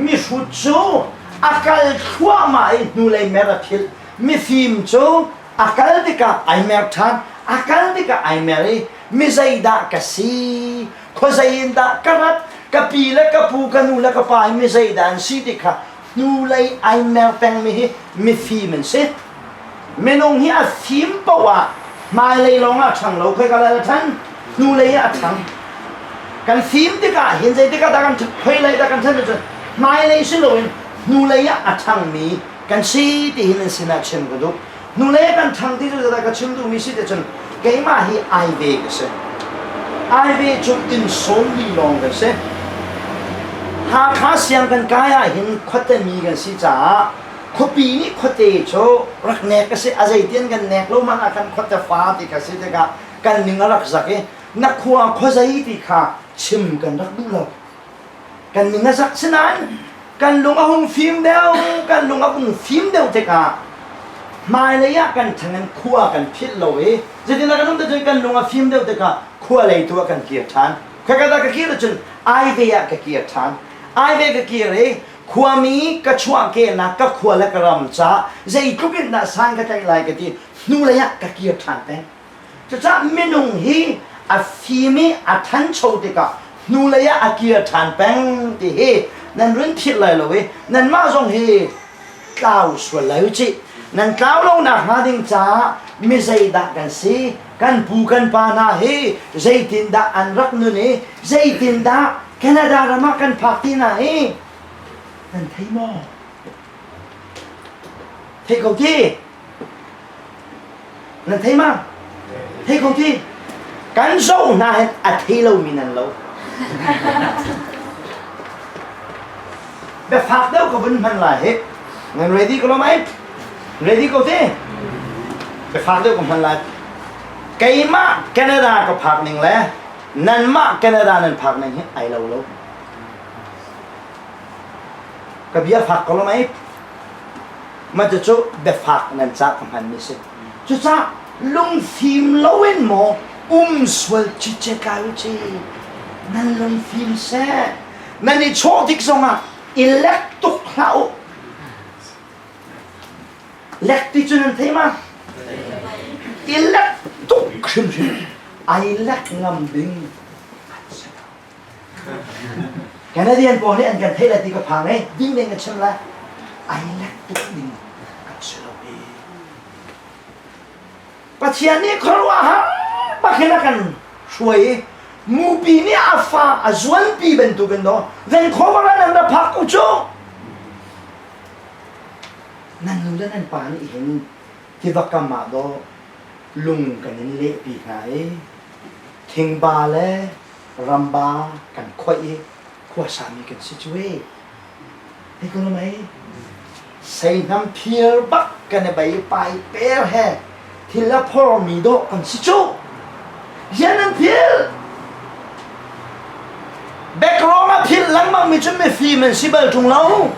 Mihrut cu a kal thluahmah i hnulei mer a philh. Mifim cu a kal tikah aa mer ṭhan, a kal tikah aa mer i mi zeidah ka si, khuazei in dah ka rat, ka pi le ka pu, ka nu le ka pa hi mi zeidah an si ti kha hnulei aa mer pengmi hi mifim an si. Minung hi a fim paoh ah hmailei lawngah a ṭhang lo, khoika lai a ṭhan, hnulei ah a ṭhang. Kan fim tikah hin zeitikah dah kan ṭha-, khoilei dah kan ṭhan cun hmailei si loin hnulei ah a ṭhangmi kan si, tihin an sinah chim ka duh. Hnulei kan ṭhang ti cu zeidah ka chim duhmi si ti cun keimah hi Ai Ve ka si. Ai Ve cu inn sawmli lawng kan si. Hakha siang kan kai ah hin khuate mi kan si caah khuapi nih khuate cu rak nek ka si. A zeitian kan nek lo man ah kan khuate fa ti ka si tikah kan ning a rak zak i na khua khuazei ti kha chim kan rak duh lo. Kan ning a zak sinain kan lung a hung fim deuh, kan lung a hung fim deuh tikah hmailei ah kan ṭhang in khua kan philh lo i, zeitindah kan um te cun kan lung a fim deuh tikah khua lei tu ah kan kir ṭhan. Khoika dah ka kir ahcun Ai Ve ah ka kir ṭhan. Ai Ve ka kir i khuami ka chuahkehnak ka khua le ka ram caah zeitluk in dah san ka tlaih lai ka ti, hnulei ah ka kir ṭhan peng. Cucaah minung hi a fim i a ṭhancho tikah hnulei ah a kir ṭhan peng ti hi nan run philh lai lo i, nanmah zong hi tlau sual lai uh cih. Nan tlau lo nak hnga ding caah mi zeidah kan si, kan pu kan pa hna hi zeitindah an rak nun i zeitindah Canada ram ah kan phak ti hna hi. Nan thei maw? Thei ko ti. Nan thei maw? Thei ko ti. Kan zoh hna hen a thei lo mi nan lo. Biafak deuh ka vun hman lai hi. Nan ready ko lo mai? Ready ko ti. Biafak deuh ka hman lai. Keimah Canada ka phak ning le nanmah Canada nan phak ning hi ai lo lo. Ka biafak ko lo mai? Mah cucu biafak nan caah ka hmanmi si. Cucaah lungfim loin maw um sual cicet lai uh ci. Nan lungfim seh. Nan i chawh tik zongah i lek tuk hlah uh. Lek ti cu nan thei maw? I lek tuk hrimhrim. Ai lek ngam ding. Canadian pawl nih an kan theih lai ti ka phang e, ding ding a chim lai. Ai lek tuk ding kan si lo hi. Pathian nih khuaruahhar bak hin a kan hruai i, mupi nih a fa a zuanpi bantukin daw, Vancouver ah nan ra phak uh cu. Nan nu le nan pa nih hin tiva kam ah daw lung kan in lehpi hna i, thingba le ramba kan khoih i, khuasa mi kan si cu e. Hi ko lo mai? Seihnam phir bak kan i bei i pai per he thil a phormi dawh kan si cu. Zian nan philh. Background a philh lengmang mi cu mifim an si bal ṭung lo.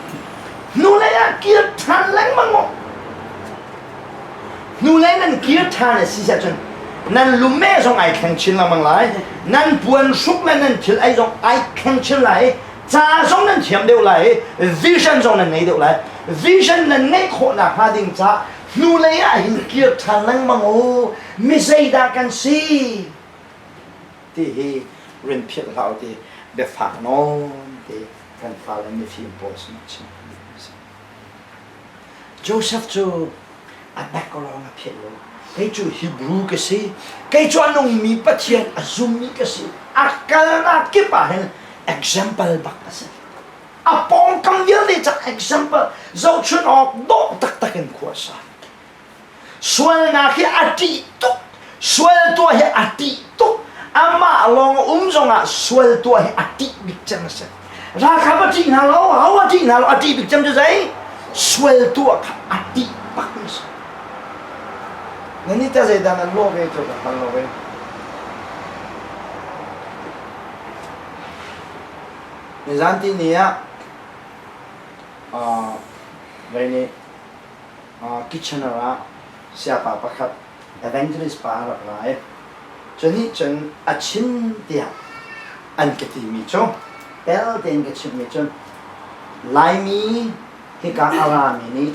Hnulei ah kir ṭhan lengmang uh. Hnulei nan kir ṭhan a si ahcun nan lum e zong ai thleng chin lengmang lai. Nan puan hruk le nan thil ei zong ai thleng chin lai. Ca zong nan thiam deuh lai. Vision zong nan ngei deuh lai. Vision nan ngeih khawh nakhnga ding caah hnulei ah hin kir ṭhan lengmang uh. Mi zeidah kan si? Ti hi rinphilh hlah uh ti, biafak nawn ti kan fale mifim pawl sinah chim. Joseph cu a background a philh lo. Kei cu Hebrew ka si, kei cu a nungmi Pathian a zummi ka si. A kalnak kip ah hin example bak a si. A pawngkam vialte ca example zohchunh awk dawh taktak in khua a sa. Sualnak hi a ṭih tuk, sual tuah hi a ṭih tuk, amah lawng a um zongah sual tuah hi a ṭih bik cem a si. Ralkap a ṭih hna lo, ho a ṭih hna lo, a ṭih bik cem cu zei? Sual tuah kha a ṭih bak a si. Nannih ta zeidah nan lawh ve cu ka hngal lo ve. Nizanti ni ah, aa, vei nih, aa, Kitchener ah siapa pakhat, evangelist pa a rak ra i, cu nih cun a chim tiah an ka timi cu, pel tein ka chimhmi cun, Laimi hika a rami nih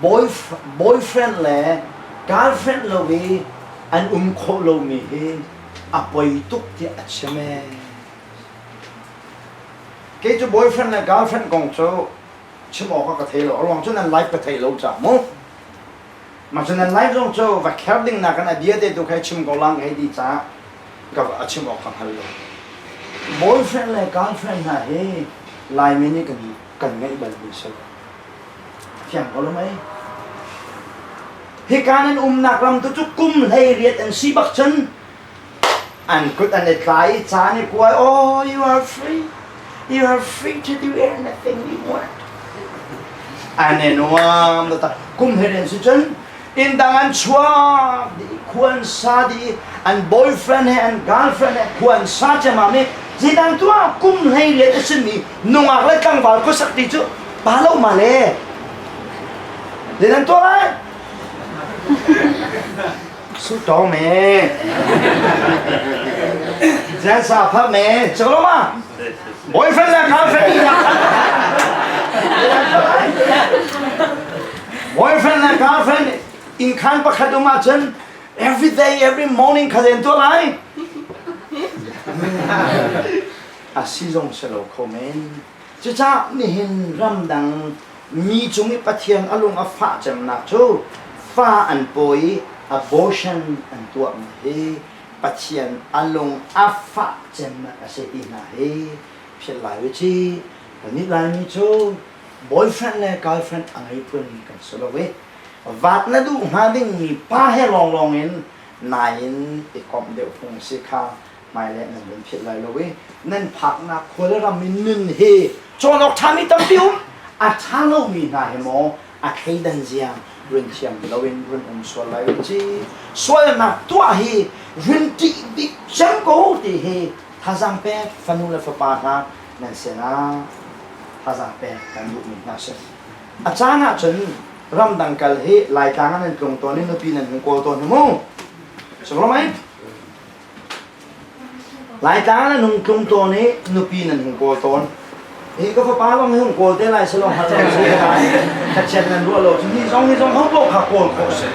boyf-, boyfriend le girlfriend lo i an um khawh lomi hi a poi tuk tiah a chim e. Kei cu boyfriend le girlfriend kong cu chim awk a ka thei lo, a ruang cu nan life ka theih lo ca mu. Mah cu nan life zong cu va kher ding nakin a bia te tu kha chim ko lang ka hei ti caah ka va a chim awk ka hngal lo. Boyfriend le girlfriend hna hi Laimi nih kan, kan ngeih bal mi si lo. Fiang ko lo mai. Hika nan umnak ram tu cu kum hleiriat an si bak cun, an kut an i tlai i ca an i kuai. Oh, you are free. You are free to do anything you want. An i nuam taktak. Kum hleiriat an si cun, inn dang an chuak dih, khua an sa dih, an boyfriend he, an girlfriend he, khua an sa ciammam i, zeidah tuah kum hleiriat a simi nungak le tlangval khuasak ti cu pa lo ma le. Zeidah tuah lai? Su tawng me. Zian sa pha me. Cak lo ma. Boyfriend le girlfriend inn ah. Boyfriend le girlfriend inn khan pakhat um ahcun every day, every morning kha zen tuah lai. A si zong si lo kho men. Cucaah nihin ramdang Mi cung i Pathian a lung a fah cemnak cu fa an pawi i abortion an tuahmi hi Pathian a lung a fah cemnak a si ti hna hi phiat lai uh ci. Kan nih Laimi cu boyfriend le girlfriend a ngei phun kan si lo i vat na duh hnga dingmi pa he lawnglawng in nai in i komh deuh phung a si kha. Hmailei nan run philh lai lo i nan phaknak khua le ram in nun hi cawn awk ṭhami tampi um. A ṭha lomi hna hi maw a thleidan zia run thiam loin run um sual lai uh ci. Sualnak tuah hi run ṭih bik cem ko ti hi thazaang pek fanu le fapa hna nan sinah thazaang pek kan duhmi hna si. A caan ahcun ramdang kal hi Laitlang ah nan tlung tawn i nupi nan hung kawl tawn hi mu. Sunglaw mai. Laitlang ah nan hung tlung tawn i nupi nan hung kawl tawn. Hi ka fapa lawng hi hung kawl te lai si lo, hal lo si lai. Ka chiat nan ruah lo cun hi zong hi zong ho paoh kha kawl khawh si.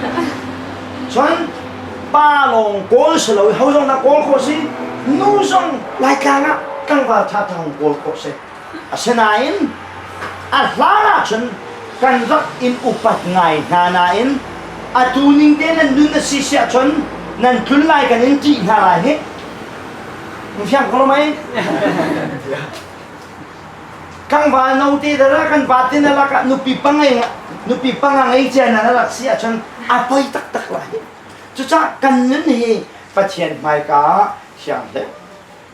Cun pa lawng kawl si lo i ho zong na kawl khawh si. Nu zong Laitlang ah tlangval ṭha ṭha hung kawl khawh si. Asinain a hlan ahcun kan rak in upat ngai hna nain atu ningte nan nun a si si ahcun nan tlun lai kan in ṭih hna lai hi. Fiang kho lo mai. Tlangval note dara kan vate na lakah nupi panga ngei, nupi panga ngei cian na rak si ahcun a poi taktak lai hi. Cucaah kan nun hi Pathian hmaika ah thiang hlei.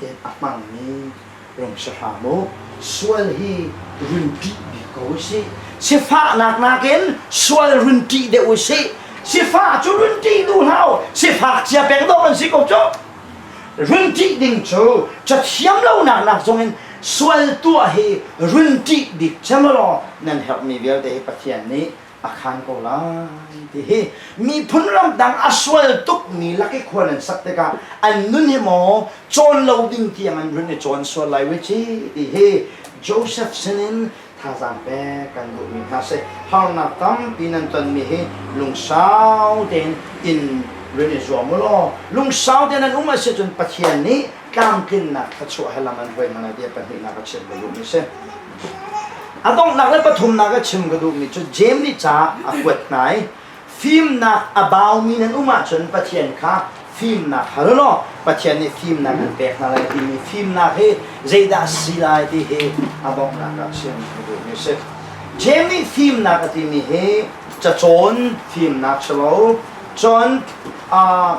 Ten a hmangmi rung si hram uh. Sual hi run ṭih bik ko uh si. Sifahnak nakin sual run ṭih deuh uh si. Sifah cu run ṭih duh hlah uh. Sifak cia peng dawh kan si ko cu. Run ṭih ding cu cathiam lonak nak zongin sual tuah hi run ṭih bik cem law nan herhmi vialte hi Pathian nih a khan ko lai ti hi. Miphun ramdang a sual tukmi lak i khua nan sak tikah an nun hi maw cawn lo ding tiang an run i cawn sual lai ve ci ti hi. Joseph sinin thazaang pek kan duhmi hna si. Harnak tampi nan tonmi hi lungsau tein in run i zuam uh law lungsau tein an um a si cun Pathian nih tlamtlinnak thluachuah he lam an hruai hna lai tiah pahnihnak a chim ka duhmi si. A donghnak le pathumnak a chim ka duhmi cu James nih ca a kuat hna i fimnak a baumi nan um ahcun Pathian kha fimnak hal law Pathian nih fimnak an pek hna lai timi fimnak hi zeidah a si lai ti hi a donghnak a chim ka duhmi si. James nih fimnak a timi hi cacawn fimnak si lo, cawn, aa,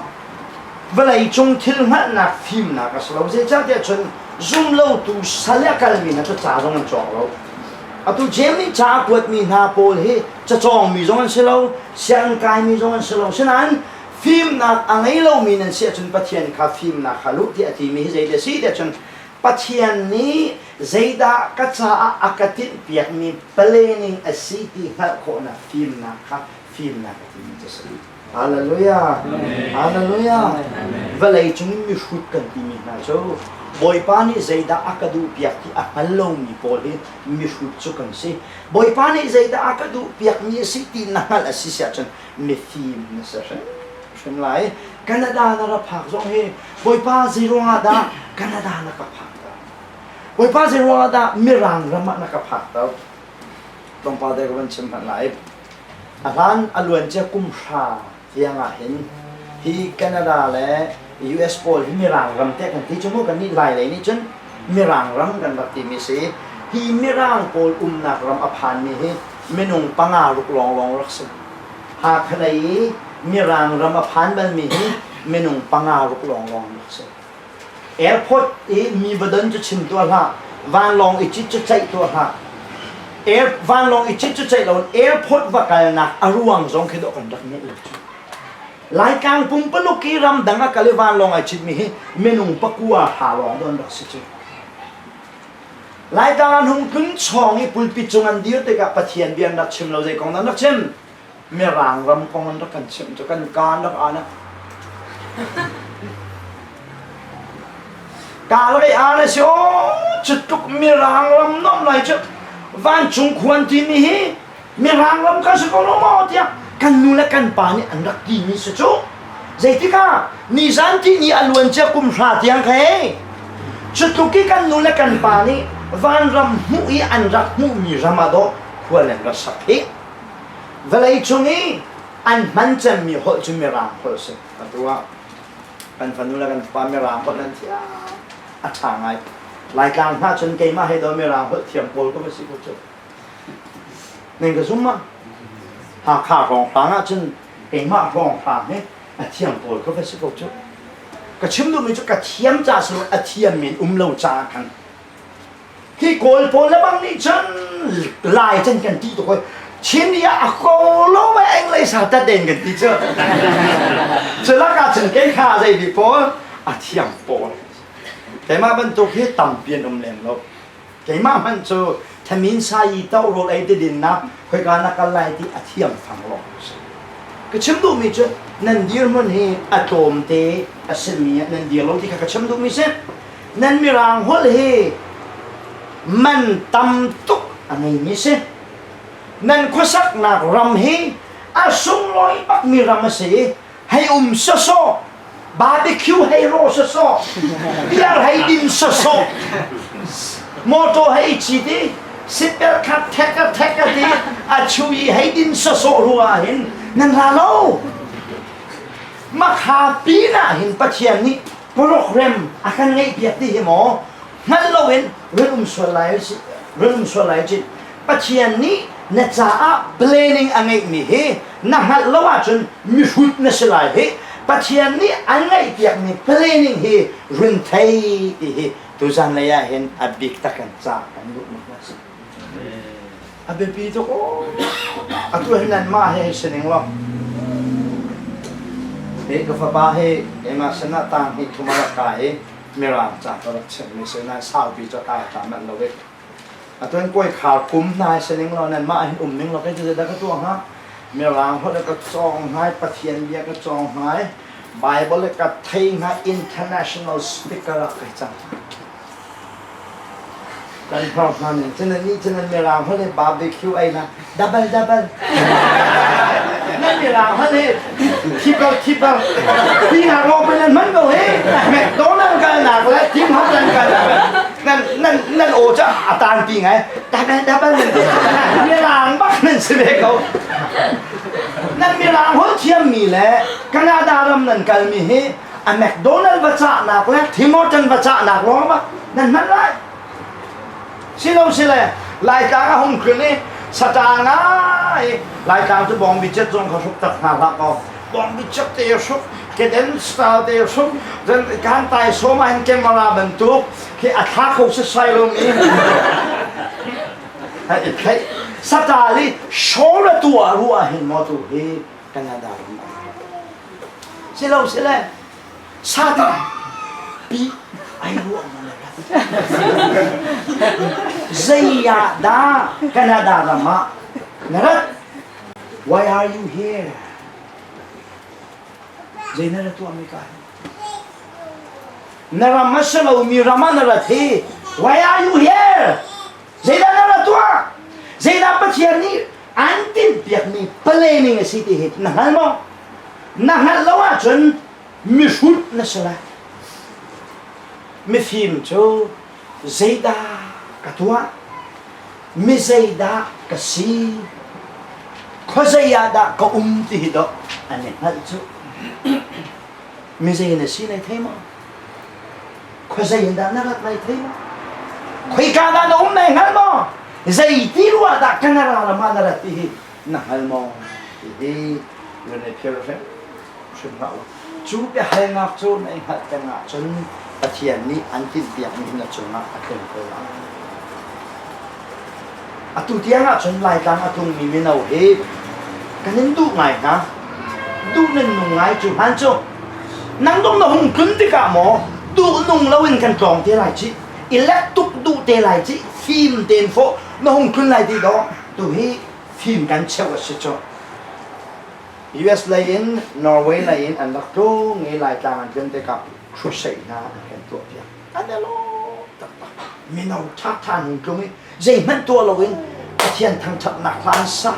vawleicung thil hngalhnak fimnak a si lo. Zeicahtiah cun zum lotu sal i a kalmi hna cu ca zong an cawk lo. Atu James nih ca a kuatmi hna pawl hi cacawngmi zong an si lo, siangkaimi zong an si lo. Sinain fimnak a ngei lomi nan si ahcun Pathian kha fimnak hal uh tiah a timi hi zeidah a si tiah cun Pathian nih zeidah ka caah a ka tinhpiakmi planning a si ti hngalh khawhnak fimnak kha fimnak a timi cu si. Hallelujah. Amen. Hallelujah. Amen. Vawleicung in mihrut kan timi hna cu Bawipa nih zeidah a ka duhpiak ti a hngal lomi pawl hi mihrut cu kan si. Bawipa nih zeidah a ka duhpiakmi a si ti na hngalh a si si ahcun mifim na si hrimhrim lai. Canada na ra phak zong hi Bawipa, zeiruangah dah Canada na ka phakter? Bawipa, zeiruangah dah Mirang ram ah na ka phakter? Tlawmpal te ka van chim hmanh lai. A hlan a luancia kum hra tiangah hin hi Canada le U S pawl hi Mirang ram te kan ti cu mu, kan nih Lailei nih cun Mirang ram kan rak timi si. Hi Mirang pawl umnak ram a phanmi hi minung panga ruk lawnglawng rak si. Hakha lei i Mirang ram a phan balmi hi minung panga ruk lawnglawng rak si. Airport i mi va don cu chim tuah hlah, vanlawng i cit cu ceih tuah hlah. Air, vanlawng i cit cu ceih loin airport va kalnak a ruang zong khi dawh kan rak ngeih lo cu. Laitlang pumpaluk i ramdang a kal i vanlawng a citmi hi minung pakua hra lawng dawn rak si cu. Laitlang an hung tlun chawng i pulpit cung an dir tikah Pathian bia an rak chim lo, zei kong nan rak chim? Mirang ram kong an rak kan chim cu kan kaa an rak an a. Kaa lak i an a si aw, cutluk Mirang ram nuam lai cu vancung khuan timi hi Mirang ram kan si ko lo maw tiah kan nu le kan pa nih an rak timi si cu. Zeitikah nizan tih ni a luancia kum hra tiang kha he cutluk i kan nu le kan pa nih vanram hmuh i an rak hmuhmi ram ah dawh Khual in rasak hi. Vawlei cung i an hman cem mi holh cu Mirang holh si. Atu ah kan fanu le kan fapa Mirang holh nan thiam a ṭha ngai. Laitlang hna cun keimah hei daw Mirang holh thiam pawl ka va si ko cu. Ning ka zum ah Hakha hrawnghrang ah cun keimah hrawnghrang hi a thiam pawl ka va si ko cu. Ka chim duhmi cu ka thiam ca si lo, a thiam min um lo caah khan. Hi Kawl pawl le bang nih cun Lai can kan ti tuk. Chin i a ko lo, mah English ha ta den kan ti cu. Cu lakah cun kei kha zei dih pawl a thiam pawl. Keimah bantuk hi tampi an um lem lo. Keimah hmanh cu thamin sa i tauh rawl ei ti dinnak khoika na kal lai ti a thiam fang lo. Ka chim duhmi cu nan dirhmun hi a tlawmte a simi ah nan dir lo ti kha ka chim duhmi si. Nan Mirang holh hi man tam tuk a ngeimi si. Nan khuasaknak ram hi a sunglawi bakmi ram a si. Hei um sawsawh, barbecue hei raw sawsawh, beer hei din sawsawh, motor hei ci ti, seatbelt khat thek a thek a ti, a chui hei din sawsawh ruah hin nan ra lo. Makha pinah hin Pathian nih program a kan ngeihpiak ti hi maw? Hngal loin run um sual lai si, run um sual lai cin. Pathian nih na caah planning a ngeihmi hi na hngalh lo ahcun mihrut na si lai hi. Pathian nih an ngeihpiakmi planning hi run thei ti hi tuzan lei ah hin a bik tak kan caah kan duhnak a si. A biapi tuk aw. Atu hin nanmah he hei sining lo. Hei ka fapa hi eima sinah tang hi thum a rak kai hi. Mirang ca ka rak chimmi si na saupi cu a kai ta man lo hi. Atu hin koi khar kum hna hei sining lo, nanmah hin um ning lo, kei cu zeidah ka tuah hnga. Mirang holh le ka cawng hnga, Pathian bia ka cawng hnga, Bible le ka thei hnga, international speaker ah ka cang. Kan hrawh hna ning, cun nan nih cun nan Mirang holh hi barbecue ei na, double, double. Nan Mirang holh hi triple, triple. Pi nak lawng pen nan hman ko hi. McDonald kalnak le Tim Horton kalnak. Nan, nan, nan aw cu a tanpi ngai. Double, double nan ti. Mirang bak nan si ve ko. Nan Mirang holh thiammi le Canada ram nan kalmi hi. A McDonald va cahnak le Tim Horton va cahnak lawng bak nan hman lai. Si lo si le, Laitlang a hung khin i sata ngai. Laitlang cu bawngbi cet zong kha hruk tak hna hlah ko. Bawngbi cet te hruk, Keden style te hruk, zan kan tai sawm ah hin camera bantuk khi a thla kho sasai lo mi. Ha, i theih sata li show le tuah ruah hin maw tu hi. Canada ram ah. Si lo si le, Satan pi ai ruah na rat. Zei ah dah Canada ram ah na rat? Why are you here? Zei na rat tuah mi ka hi. Na ram a si lo mi ram ah na rat hi. Why are you here? Zeidah na rat tuah? Zeidah Pathian nih an tinhpiakmi planning a si ti hi na hngal maw? Na hngalh lo ahcun mihrut na si lai. Mifim cu zeidah ka tuah, mi zeidah ka si, khuazei ah dah ka um ti hi dawh an i hngalh cu. Mi zei na si na i thei maw? Khuazei in dah na rat na i thei maw? Khoika dah na um na i hngalh maw? Zei ti ruah dah Canada ram ah na rat ti hi na hngal maw? Ti hi na i philh hrim hrim hlah uh. Cu bia hal ngak cu na i hngalh peng ahcun Pathian nih an tinhpiakmi na cungah a tlung ko lai. Atu tiang ahcun Laitlang a tlungmi mino hi kan in duh ngai hna. Duh nan nung ngai cu hlan cu. Nang dong na hung tlun tikah maw, duh nung loin kan tlawng te lai cih, i lek tuk duh te lai cih, fim tein fawh na hung tlun lai ti dawh. Tu hi fim kan cheuh a si cu. U S lei in, Norway lei in an rak tlung i Laitlang an tlun tikah crusade hna an kan tuahpiak. An i lawm taktak. Mino ṭhaṭha an hung tlung i zeihmanh tuah loin Pathian thangṭhatnak hla an sa.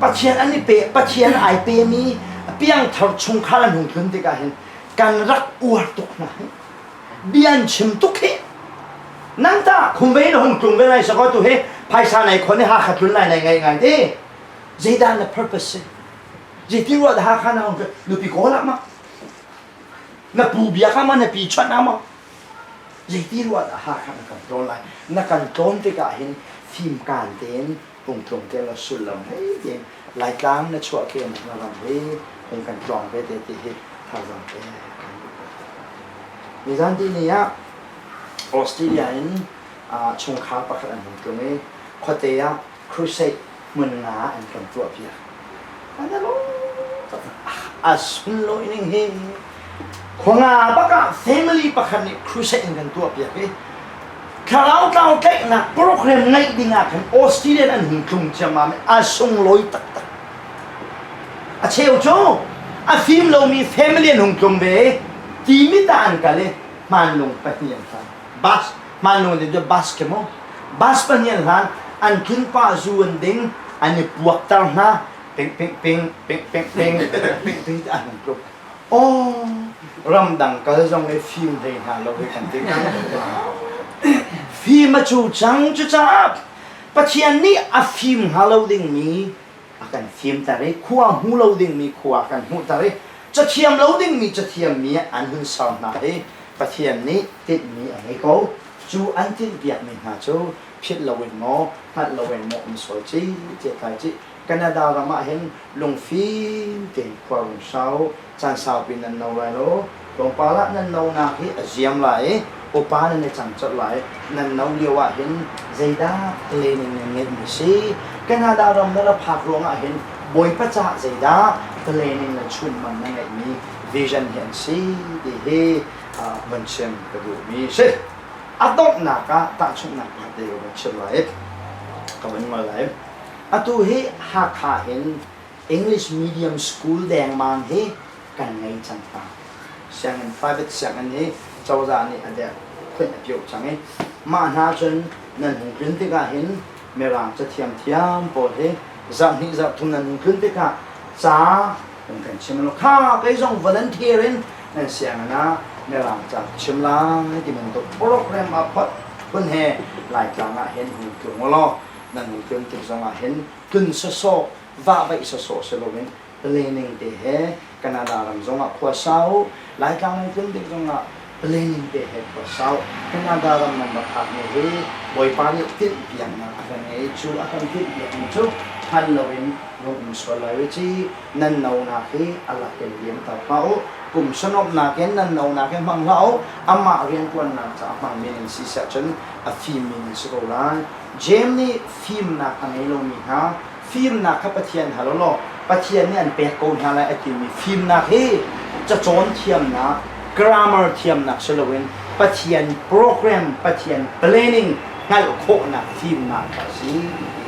Pathian an i pe, Pathian aa pemi piangthar chungkhar an hung tlun tikah hin kan rak uar tuk hna hi. Bia an chim tuk hi. Nang ta khumvei na hong tlung ve lai sa ko tu he, phaisa nei khon he, Hakha tlun lai nei ngaingai te. Zeidah na purpose hi? Zeiti ruat Hakha na hong tlun, nupi ko lah mah. Na pu biak ah mah, na pi chuan ah mah. Zeiti ruat Hakha na kan tlawn lai. Na kan tlawn tikah hin fimkan ten hong tlawmte lo sullam hei ding. Laitlang na chuah kei na lam hei hong kan tlawm ve te ti hi. Thazang te. Nizan ti ni ah Australia in, ah, chungkhar pakhat an hong tlung hi. Khuate ah crusade mun nga an kan tuah piak. An a lo, a sun lo ning hi. Khua nga bakah family pakhat nih crusade in kan tuah piak hi. Thlarau tlau tlaihna program ngaih dingah kan Australia an hung tlung ciam mah, a sung lawi taktak. A cheu cu a fim lomi family an hung tlung ve. Ti mi ta an kal hi. Hmanlung pahnih an hlan. Bus, hmanlung ding cu bus ke maw? Bus pahnih an hlan. An tlin pah zu an ding, an i puakter hna. Ping, ping, ping, ping, ping, ping, ping, ping, a hung tlung. Aw, ramdang kal zong le fim thei hna lo hi kan ti. Fim a cu cang cucaah Pathian nih a fim hnga lo dingmi a kan fimter hi. Khua hmu lo dingmi khua a kan hmuhter hi. Cathiam lo dingmi cathiammi an hun sau hna hi. Pathian nih tinhmi a ngei ko. Cu an tinhpiakmi hna cu philh loin maw, hngalh loin maw um sual ci, ci a tlai cih. Canada ram ah hin lungfim tein khua rung sau, caan saupi nan no lai lo. Tlawmpal ah nan nonak hi a ziam lai, upa nan i cang colh lai. Nan no lio ah hin zeidah planning nan ngeihmi si? Canada ram na la phak ruangah hin Bawipa caah zeidah planning na chunman na ngeihmi vision hi an si ti hi, ah, van chim ka duhmi si. A donghnak ah tahchunhnak pakhat te ka van chim lai, ka van ngol lai. Atu hi Hakha hin English medium school dengmang hi kan ngei cang ta. Sianginn, private sianginn hi cozah nih a dek khunh a pio cang hi. Mah hna cun nan hung tlun tikah hin Mirang cathiam thiam pawl hi zarh hnih zarh thum nan hung tlun tikah ca hung kan chim lo. Kha kei zong volunteer in nan sianginn ah Mirang ca chim lai ti bantuk program a phot hun he Laitlang ah hin hung tlung law, nan hung tlun tik zongah hin tlun sawsawh, vahvaih sawsawh si loin planning te he Canada ram zongah khua sau, Laitlang nan tlun tik zongah planning te he khua sau. Canada ram nan va phak ni hi Bawipa nih tinhpiaknak a kan ngei cu, a kan tinhpiakmi cu hngal loin lung um sual lai uh ci. Nan nonak hi a lakin liamter hlah uh. Kum sanawmnak in nan nonak hi hmang hlah uh. Amah rianṭuannak caah hmangmi nan si siah cun a fimmi nan si ko lai. James nih fimnak a ngei lomi hna, fimnak kha Pathian hal law, Pathian nih an pek ko hna lai a timi fimnak hi cacawn thiamnak, grammar thiamnak si loin Pathian program, Pathian planning hngalh khawhnak fimnak kha a si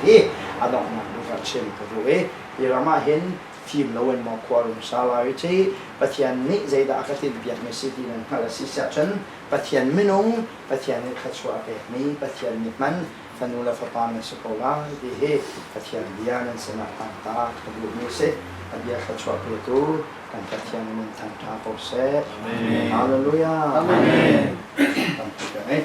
hi a donghnak dingah chim ka duh i, hi ram ah hin fim loin maw khua rung sa lai uh ci. Pathian nih zeidah a ka tinhpiakmi si ti nan hngalh a si siah cun Pathian minung, Pathian nih thluachuah a pekmi Pathian nih hman fanu le fapa nan si ko lai ti hi Pathian bia nan sinah tangtak ka duhmi si. A bia thluachuah petu kan Pathian nih min thangṭha ko seh. Amen. Halleluiah. Amen. Kan Pathian ei.